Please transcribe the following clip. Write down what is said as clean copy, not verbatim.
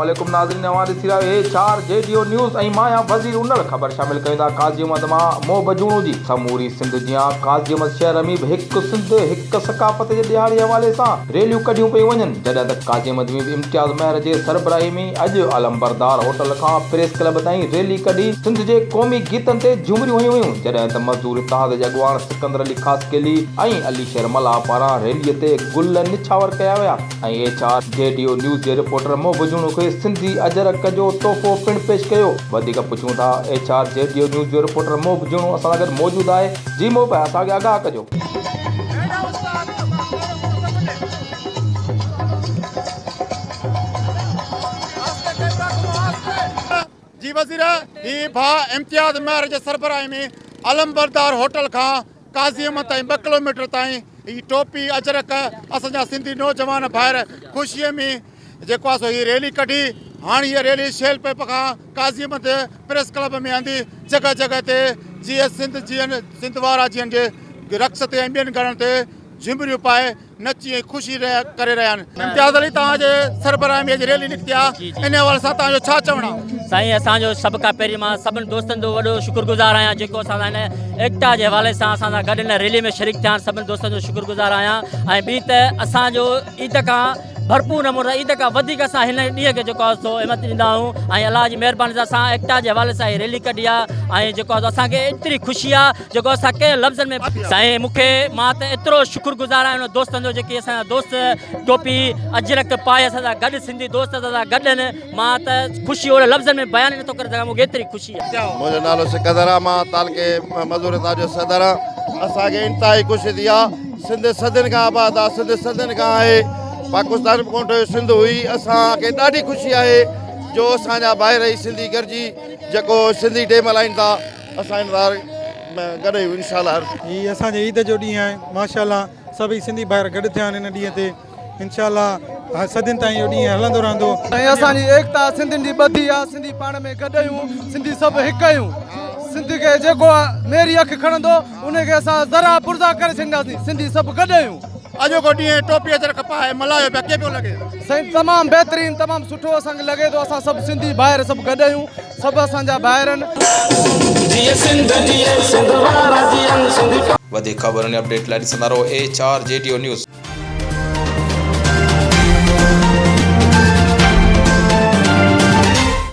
عليڪم ناظرين اوهان ڏسي رهيا آهيو H R G D O news ۽ مان آهيان وزير انڙ خبر شامل ڪيون ٿا قاضي احمد مان موهه بجوڻو جي سموري سنڌ جيان قاضي احمد شهر ۾ به هڪ سنڌ هڪ ثقافت جي ڏهاڙي حوالي سان ريليون ڪڍيون پيون وڃن جڏهن ته قاضي احمد ۾ به امتياز مهر جي سربراهي ۾ اڄ علمبردار هوٽل کان پريس ڪلب تائين ريلي ڪڍي سنڌ جي قومي گيتن تي جهومريون هنيون ويون جڏهن ته مزدور اتحاد جي اڳواڻ سڪندر علي خاصخيلي ۽ علي شير ملاح پاران ريلي تي گل نڇاور ڪيا ويا. ۽ H R G D O news جي رپورٽر محب جوڻو کي سنڌي اجرڪ جو تحفو پڻ پيش ڪيو وڌيڪ پڇون ٿا H R G D O news جو رپورٽر محب جوڻو اسان سان گڏ موجود آهي جي محب اسان کي آگاهه ڪجو. جي وزير هي ڀاء امتياز مهر جي سربراهي ۾ علمبردار هوٽل کان قاضي احمد تائين ٻه ڪلوميٽر تائين هي ٽوپي اجرڪ اسان جا سنڌي نوجوان ڀائر خوشي ۾ جيڪو آهي سو هي ريلي ڪڍي هاڻي هي ريلي شيل پئپ کان قاضي احمد پريس ڪلب ۾ آندي جڳهه جڳهه تي جيئي سنڌ جيئن سنڌ وارا جيئن جي رقص تي ۽ ٻين گانن تي جهمريون پائي نچي ۽ خوشي ڪري رهيا آهن. امتياز علي توهان جي سربراهي ۾ اڄ ريلي نڪتي آهي ان حوالي سان توهان جو ڇا چوڻ آهي؟ سائين اسان جو سڀ کان پهرين مان سڀن دوستن جو وڏو شڪر گذار آهيان جيڪو اسان سان هن ايڪتا جي حوالي سان اسان سان گڏ هن ريلي ۾ شريڪ ٿيا آهن سڀن دوستن جو شڪر گذار آهيان ۽ ٻي ته اسان جو عيد کان ڀرپور نموني سان عيد کان وڌيڪ اسان هن ڏينهن کي جيڪو آهي سو اهميت ڏيندا آهيون ۽ الله جي مهرباني سان اسان ايڪتا جي حوالي سان هي ريلي ڪڍي آهي ۽ جيڪو آهي اسان کي ايتري خوشي آهي جيڪو اسان ڪنهن لفظن ۾ سائين مون کي مان ته ايترو شڪر گذار آهيان انهن دوستن جو جيڪي اسان جا دوست ٽوپي اجرڪ پائي اسان سان گڏ سنڌي دوست اسان سان گڏ آهن مان ته خوشي اهڙي لفظن ۾ بيان نٿو ڪري سگهان مون کي ايتري خوشي آهي. منهنجو نالو سڪندر آهي مان تعلقي مزور اتحاد جو صدر آهيان اسان کي انتهائي خوشي ٿي آهي سنڌ صدين کان آباد آهي سنڌ صدين کان آهي پاڪستان به ڪونه ٺهيو سنڌ هئي اسان کي ڏاڍي خوشي آهي جو اسان جا ڀائر هي سنڌي گڏجي جيڪو سنڌي ڊي ملهائين ٿا اسان ان وار ۾ گڏ آهيون انشاء الله. هي اسان جي عيد جو ڏينهن آهي ماشاء الله سڀئي سنڌي ڀائر گڏ ٿيا آهن ان ڏينهن تي انشاء الله صدين تائين اهو ڏينهن هلندو رهندو. سائين اسان جي ايڪتا سنڌين جي ٻڌي آ سنڌي پاڻ ۾ گڏ آهيون سنڌي سڀ هڪ آهيون سنڌ کي جيڪو ميري اک کڻندو ان کي اسان ذرا پرزا ڪري ڇڏينداسين سنڌي سڀ گڏ آهيون. اڄوڪو ڏينهن ٽوپي اجرڪ پائي ملهايو پيا ڪيئن پيو لڳي. سائين تمام بهترين تمام سٺو اسان کي لڳي ٿو اسان سڀ سنڌي ڀائر سڀ گڏ آهيون سڀ اسان جا ڀائر آهن. وڌيڪ خبرن ۽ اپڊيٽ لاء ڏسندا رهو H R G D O news.